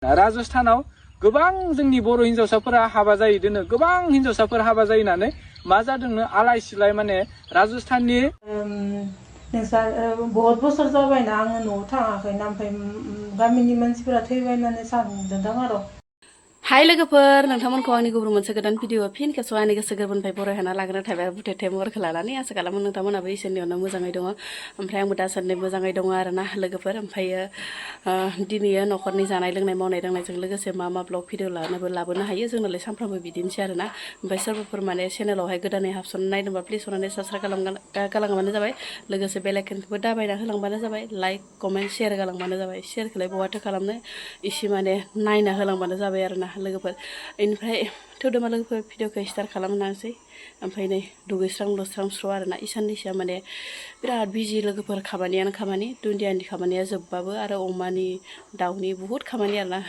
राजस्थानाव गोबां जोंनि बर' हिन्जावसाफोरा हाबा जायो दोनो गोबां हिन्जावसाफोर हाबा जायोनानै मा जादोंनो आलाय सिलाय माने राजस्थाननि नोंसा बहुत बोसोर जाबायना आङो न'आव थाङाखैना ओमफ्राय गामिनि मानसिफोरा थैबाय होननानै सानदों आरो हाय लोगोफोर नोंथांमोनखौ आंनि गुबुन मोनसे गोदान भिडिअ फिन खेबसेयाव आंनि गोसो गोरबोनिफ्राय बरायहोना लाग्रोनो थाबाय बुथे महरखौ लानानै आसा खालामो नोंथांमोनाबो इसोरनि अननायाव मोजाङै दङ ओमफ्राय आंबो दासान्दि मोजाङै दङ आरोना लोगोफोर ओमफ्रायो दिनैयो न'खरनि जानाय लोंनाय मावनाय दांनायजों लोगोसे मा मा ब्लग भिडिअ लाबोनो हायो जोंनालाय सानफ्रामबो बिदिनोसै आरोना ओमफ्राय सोरबाफोर माने चेनेलावहाय गोदानै हाबसननो नायदोंबा प्लिज अननानै साबस्क्राइब गालांबानो जाबाय लोगोसे बेल आइकनखौबो दाबायना होलांबानो जाबाय लाइक कमेन्ट शेयार गालांबानो जाबाय शेयारखौलाय बहाथो खालामनो इसे माने नायना होलांबानो जाबाय आरोना लोगोफोर इनिफ्राय थौदोमा लोगोफोर भिडिअखौ स्टार्ट खालामनोसै ओमफ्राय नै दुगैस्रां लोबस्रां स्र' आरोना इसाननैसोआ माने बिराद बिजि लोगोफोर खामानियानो खामानि दुन्दियानि खामानिया जोबबाबो आरो अमानि दाउनि बुहुत खामानि आरोना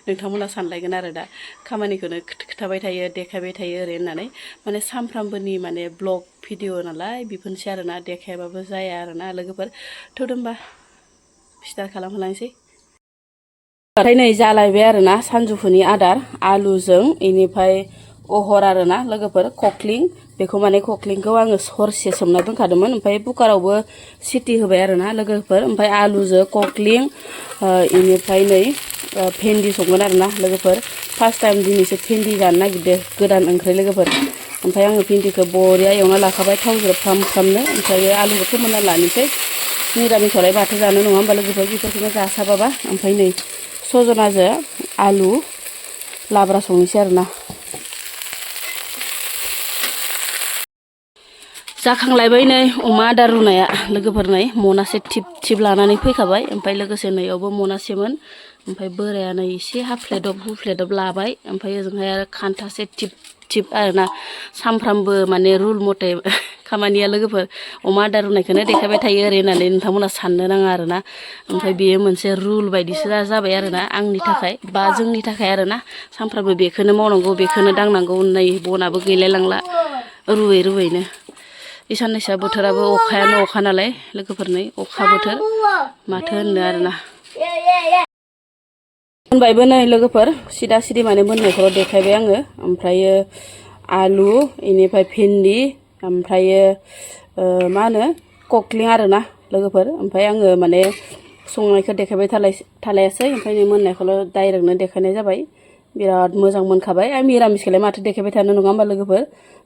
नोंथांमोना सानलायगोन आरो दा खामानिखौनो खोथाबाय थायो देखायबाय थायो ओरै होननानै माने सानफ्रामबोनि माने ब्लग भिडिअ नालाय बेफोरनोसै आरोना देखायाबाबो जाया आरोना लोगोफोर थौदोंबा स्टार्ट खालामहोलांसै ओमफ्राय नै जालायबाय आरोना सानजौफुनि आदार आलुजों इनिफ्राय अहर आरोना लोगोफोर कक्लिं बेखौ माने कक्लिंखौ आङो हरसे सोमना दोनखादोंमोन ओमफ्राय कुकारावबो सिटी होबाय आरोना लोगोफोर ओमफ्राय आलुजों कक्लिं इनिफ्राय नै भेन्दि संगोन आरोना लोगोफोर फार्स्ट टाइम दिनैसो भेन्दि जानो नागिरदों गोदान ओंख्रि लोगोफोर ओमफ्राय आङो भेन्दिखौ बरिया एवना लाखाबाय थावजों फ्रामनो ओमफ्राय आलुखौ फोमोनना लानोसै निरामिसावलाय बाथो जानो नङा होमबा लोगोफोर बेफोरखौनो जासाबाबा ओमफ्राय नै सजनाजों आलु लाब्रा संनोसै आरोना जाखांलायबाय नै अमा आदार रुनाया लोगोफोर नै मनासे थिब लानानै फैखाबाय ओमफ्राय लोगोसे नैयावबो मनासेमोन ओमफ्राय बोराया नै एसे हुफ्लेदब लाबाय ओमफ्राय ओजोंहाय आरो खान्थासे थिब आरोना सानफ्रामबो माने रुल मथे खामानिया लोगोफोर अमा आदार रुनायखौनो देखायबाय थायो ओरै होननानै नोंथांमोना साननो नाङा आरोना ओमफ्राय बेयो मोनसे रुल बायदिसो जाबाय आरोना आंनि थाखाय बा जोंनि थाखाय आरोना सानफ्रामबो बेखौनो मावनांगौ बेखौनो दांनांगौ नै बनाबो गैलाय लांला रुवैनो इसाननैसोआ बोथोराबो अखायानो अखा नालाय लोगोफोर नै अखा बोथोर माथो होननो आरोना मोनबायबो नै लोगोफोर सिदा सिदि माने मोननायखौल' देखायबाय आङो ओमफ्रायो आलु इनिफ्राय भिन्दि ओमफ्रायो मा होनो कक्लिं आरोना लोगोफोर ओमफ्राय आङो माने संनायखौ देखायबाय थालायासै ओमफ्राय नै मोननायखौल' डाइरेक्टनो देखायनाय जाबाय बिराद मोजां मोनखाबाय आरो मिरामिसखौलाय माथो देखायबाय थानो नङा होमबा लोगोफोर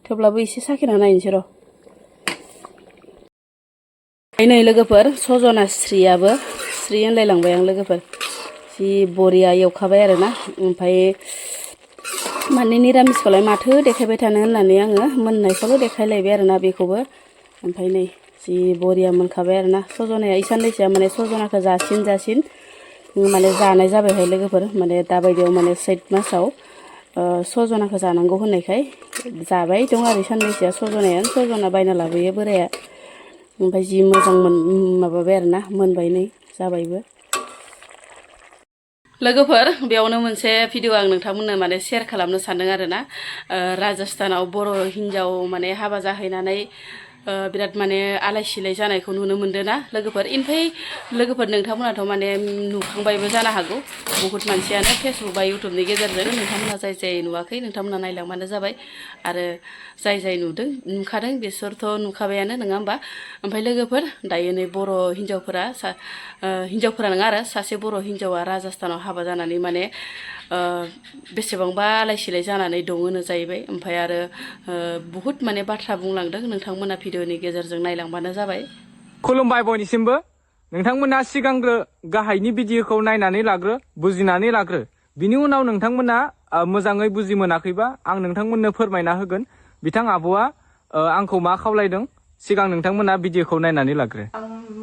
थेवब्लाबो एसे साखिना नायनोसै र' नै लोगोफोर सजना स्रि होनलायलांबाय आं लोगोफोर जि बरिया एवखाबाय आरोना ओमफ्राय माने निरामिसखौलाय माथो देखायबाय थानो होननानै आङो मोननायखौल' देखायलायबाय आरोना बेखौबो ओमफ्राय नै जि बरिया मोनखाबाय आरोना सजनाया इसाननैसोआ माने सजनाखौ जासिन माने जानाय जाबायहाय लोगोफोर माने दाबायदियाव माने सैत मासाव सजनाखौ जानांगौ होननायखाय जाबाय दं आरो साननैसोआ सजना बायना लाबोयो बोराया ओमफ्राय जि मोजां माबाबाय आरोना मोनबाय नै जाबायबो लोगोफोर बेयावनो मोनसे भिडिअ आं नोंथांमोननो माने शेयार खालामनो सानदों आरोना राजस्थानाव बर' हिन्जाव माने हाबा जाहैनानै बिराद माने आलाय सिलाय जानायखौ नुनो मोनदों ना लोगोफोर ओमफ्राय लोगोफोर नोंथांमोनाथ' माने नुखांबायबो जानो हागौ बहुत मानसियानो फेसबुक बा इउटुबनि गेजेरजों नोंथांमोना जाय नुवाखै नोंथांमोना नायलांबानो जाबाय आरो जाय नुखादों बिसोरथ' नुखाबायानो नङा होमबा ओमफ्राय लोगोफोर दायो नै बर' हिन्जावफोरा नङा आरो सासे बर' हिन्जावा राजस्थानाव हाबा जानानै माने बेसेबांबा आलाय सिलाय जानानै दङनो जाहैबाय ओमफ्राय आरो बुहुत माने बाथ्रा बुंलांदों नोंथांमोना भिडिअनि गेजेरजों नायलांबानो जाबाय खुलुमबाय बयनिसिमबो नोंथांमोना सिगांग्रो गाहायनि भिडिअखौ नायनानै बुजिनानै लाग्रो बिनि उनाव नोंथांमोना मोजाङै बुजि मोनाखैबा आं नोंथांमोननो फोरमायना होगोन बिथां आब'आ आंखौ मा खावलायदों सिगां नोंथांमोना भिडिअखौ नायनानै लाग्रो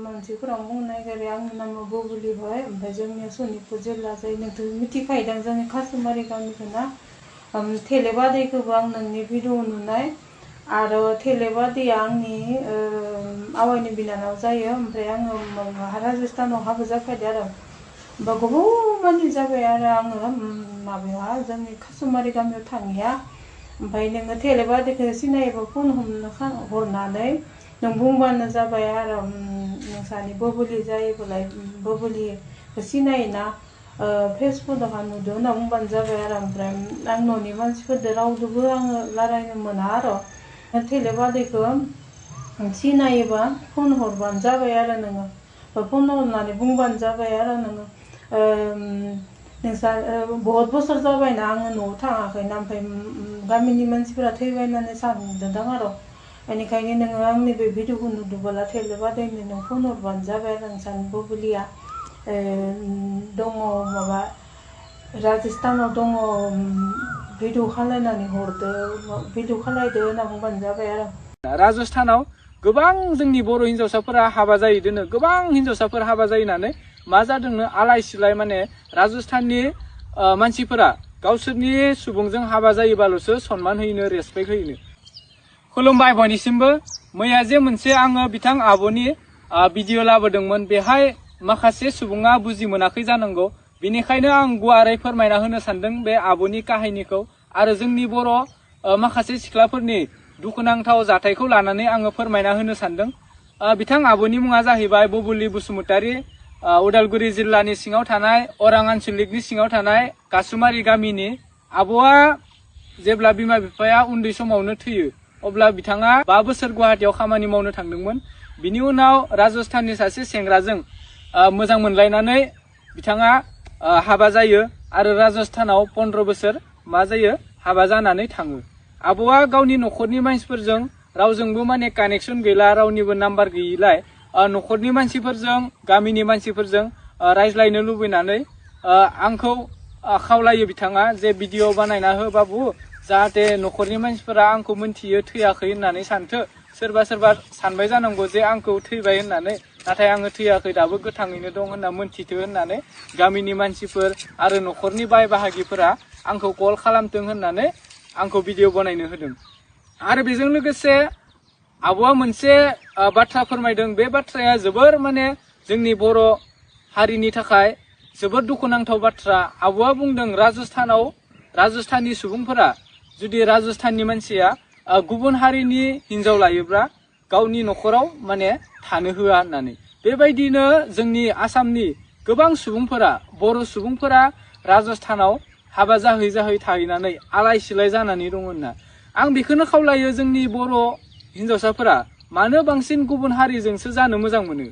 मानसिफोरा बुंनो नागिरो आंनि नामा बुबुलि भाई ओमफ्राय जोंनिया सनितपुर जिल्ला जायो नोंथ' मिथिखायोदां जोंनि कासुमारि गामिखौ ना थेलेबादैखौबो आं नोंनि भिडिअ नुनाय आरो थेलेबादैया आंनि आवायनि बिनानाव जायो ओमफ्राय आङो राजस्थानाव हाबा जाफैदों आरो होमबा गोबावमानि जाबाय आरो आङो माबायावहा जोंनि कासुमारि गामियाव थाङिया ओमफ्राय नोङो थेलेबादैखौ सिनायोबा फन हरनानै नों बुंबानो जाबाय आरो नोंसानि बुबुलि जायोबालाय बुबुलिखौ सिनायोना फेसबुकआव नुदों होनना बुंबानो जाबाय आरो ओमफ्राय आं न'नि मानसिफोरजों रावजोंबो आङो रायलायनो मोना आरो थेले बादैखौ सिनायोबा फन हरबानो जाबाय आरो नोङो फन हरनानै बुंबानो जाबाय आरो नोङो नोंसा बहुत बोसोर जाबायना आङो न'आव थाङाखैना ओमफ्राय गामिनि मानसिफोरा थैबाय होननानै सानदों आरो बेनिखायनो नोङो आंनि बे भिडिअखौ नुदोंबोला थेले बादैनो नों फन हरबानो जाबाय आरो नोंसानि बुबुलिया दङ माबा राजस्थानाव दङ भिडिअ खालायनानै हरदो भिडिअ खालायदो होनना बुंबानो जाबाय आरो राजस्थानाव गोबां जोंनि बर' हिन्जावसाफोरा हाबा जाहैदोंनो गोबां हिन्जावसाफोर हाबा जाहैनानै मा जादोंनो आलाय सिलाय माने राजस्थाननि मानसिफोरा गावसोरनि सुबुंजों हाबा जायोबाल'सो सनमान होयोनो रेसपेक्ट होयोनो। खुलुमबाय बयनिसिमबो। मैया जे मोनसे आङो बिथां आब'नि भिडिअ लाबोदोंमोन बेहाय माखासे सुबुङा बुजि मोनाखै जानांगौ बेनिखायनो आं गुवारै फोरमायना होनो सानदों बे आब'नि काहिनिखौ आरो जोंनि बर' माखासे सिख्लाफोरनि दुखुनांथाव जाथायखौ लानानै आङो फोरमायना होनो सानदों। बिथां आब'नि मुङा जाहैबाय बुबुलि बसुमतारी, उदालगुरि जिल्लानि सिङाव थानाय अरां आनसलिकनि सिङाव थानाय कासुमारि गामिनि। आब'आ जेब्ला बिमा बिफाया उन्दै समावनो थैयो अब्ला बिथाङा 5 बोसोर गुवाहाटीयाव खामानि मावनो थांदोंमोन। बिनि उनाव राजस्थाननि सासे सेंग्राजों मोजां मोनलायनानै बिथाङा हाबा जायो आरो राजस्थानाव 15 बोसोर मा जायो हाबा जानानै थाङो। आब'आ गावनि न'खरनि मानसिफोरजों रावजोंबो माने कानेक्सन गैला, रावनिबो नाम्बार गैयिलाय न'खरनि मानसिफोरजों गामिनि मानसिफोरजों रायज्लायनो लुबैनानै आंखौ खावलायो बिथाङा जे भिडिअ बानायना हो बाबु, जाहाथे न'खरनि मानसिफोरा आंखौ मोनथियो थैयाखै होननानै सानथो। सोरबा सोरबा सानबाय जानांगौ जे आंखौ थैबाय होननानै, नाथाय आङो थैयाखै दाबो गोथाङैनो दं होनना मोनथिथो होननानै गामिनि मानसिफोर आरो न'खरनि बाय बाहागिफोरा आंखौ कल खालामथों होननानै आंखौ भिडिअ बानायनो होदों। आरो बेजों लोगोसे आब'आ मोनसे बाथ्रा फोरमायदों। बे बाथ्राया जोबोर माने जोंनि बर' हारिनि थाखाय जोबोर दुखुनांथाव बाथ्रा। आब'आ बुंदों राजस्थाननि सुबुंफोरा जुदि राजस्थाननि मानसिया गुबुन हारिनि हिन्जाव लायोब्ला गावनि न'खराव माने थानो होआ होननानै। बेबायदिनो जोंनि आसामनि गोबां सुबुंफोरा बर' सुबुंफोरा राजस्थानाव हाबा जाहै थाहैनानै आलाय सिलाय जानानै दङ होनना। आं बेखौनो खावलायो जोंनि बर' हिन्जावसाफोरा मानो बांसिन गुबुन हारिजोंसो जानो मोजां मोनो।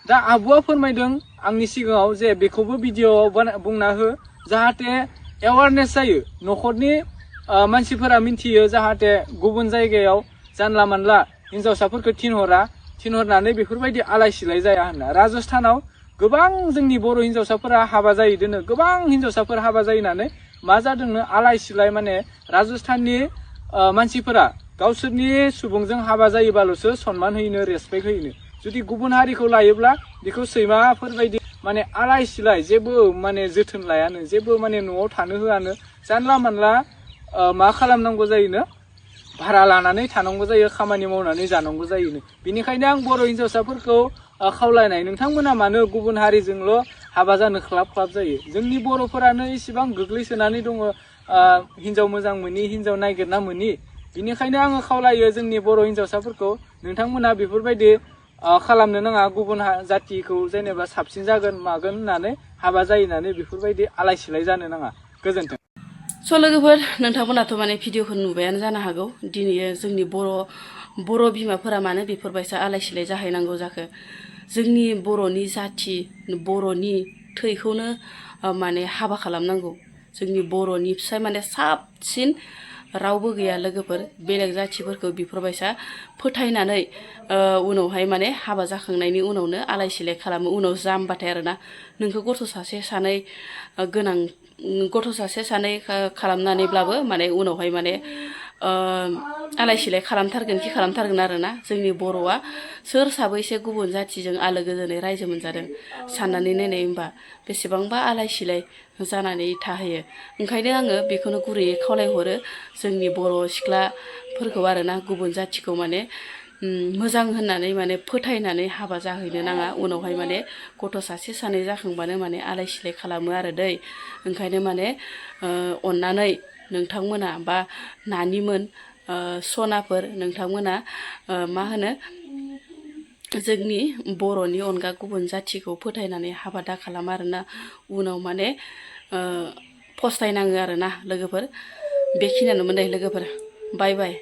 दा आब'आ फोरमायदों आंनि सिगाङाव जे बेखौबो भिडिअआव बुंना हो, जाहाथे एवारनेस जायो, न'खरनि मानसिफोरा मिन्थियो, जाहाथे गुबुन जायगायाव जानला मानला हिन्जावसाफोरखौ थिनहरनानै बेफोरबायदि आलाय सिलाय जाया होनना। राजस्थानाव गोबां जोंनि बर' हिन्जावसाफोरा हाबा जाहैदोंनो, गोबां हिन्जावसाफोर हाबा जाहैनानै मा जादोंनो आलाय सिलाय माने राजस्थाननि मानसिफोरा गावसोरनि सुबुंजों हाबा जायोबाल'सो सनमान होयोनो, रेसपेक्ट होयोनो। जुदि गुबुन हारिखौ लायोब्ला बेखौ सैमाफोरबायदि माने आलाय सिलाय जेबो माने जोथोन लायानो, जेबो माने न'आव थानो होआनो, जानला मानला मा खालामनांगौ जायोनो भारा लानानै थानांगौ जायो, खामानि मावनानै जानांगौ जायोनो। बेनिखायनो आं बर' हिन्जावसाफोरखौ खावलायनाय, नोंथांमोना मानो गुबुन हारिजोंल' हाबा जानो ख्लाब जायो। जोंनि बर'फोरानो इसिबां गोग्लैसोनानै दङ हिन्जाव मोजां मोनि, हिन्जाव नागिरना मोनि। बिनिखायनो आङो खावलायो जोंनि बर' हिन्जावसाफोरखौ, नोंथांमोना बेफोरबायदि खालामनो नाङा, गुबुन जाथिखौ जेनेबा साबसिन जागोन मागोन होननानै हाबा जाहैनानै बेफोरबायदि आलाय सिलाय जानो नाङा। गोजोन्थों। स' लोगोफोर, नोंथांमोनाथ' माने भिडिअखौ नुबायानो जानो हागौ। दिनै जोंनि बर' बिमाफोरा मानो बेफोरबायसा आलाय सिलाय जाहैनांगौ जाखो। जोंनि बर'नि जाथि, बर'नि थैखौनो माने हाबा खालामनांगौ। जोंनि बर'नि फिसाय माने साबसिन रावबो गैया लोगोफोर। बेलेग जाथिफोरखौ बेफोरबायसा फोथायनानै उनावहाय माने हाबा जाखांनायनि उनावनो आलाय सिलाय खालामो, उनाव जाम्बाथाय आरोना। नोंखौ गथ' सासे सानै खालामनानैब्लाबो माने उनावहाय माने आलाय सिलाय खालामथारगोन आरोना। जोंनि बर'आ सोर साबैसे गुबुन जाथिजों आलो गोजोनै रायजो मोनजादों साननानै नायनाय, होमबा बेसेबांबा आलाय सिलाय जानानै थाहैयो। ओंखायनो आङो बेखौनो गुरैयै खावलायहरो जोंनि बर' सिख्लाफोरखौ आरोना, गुबुन जाथिखौ माने मोजां होननानै माने फोथायनानै हाबा जाहैनो नाङा। उनावहाय माने गथ' सासे सानै जाखांबानो माने आलाय सिलाय खालामो आरो दै। ओंखायनो माने अननानै नोंथांमोना बा नानिमोन सनाफोर, नोंथांमोना मा होनो जोंनि बर'नि अनगा गुबुन जाथिखौ फोथायनानै हाबा दा खालाम आरोना उनाव माने फस्थायनाङो आरोना लोगोफोर बेखिनियानोमोन दे लोगोफोर बाय बाय।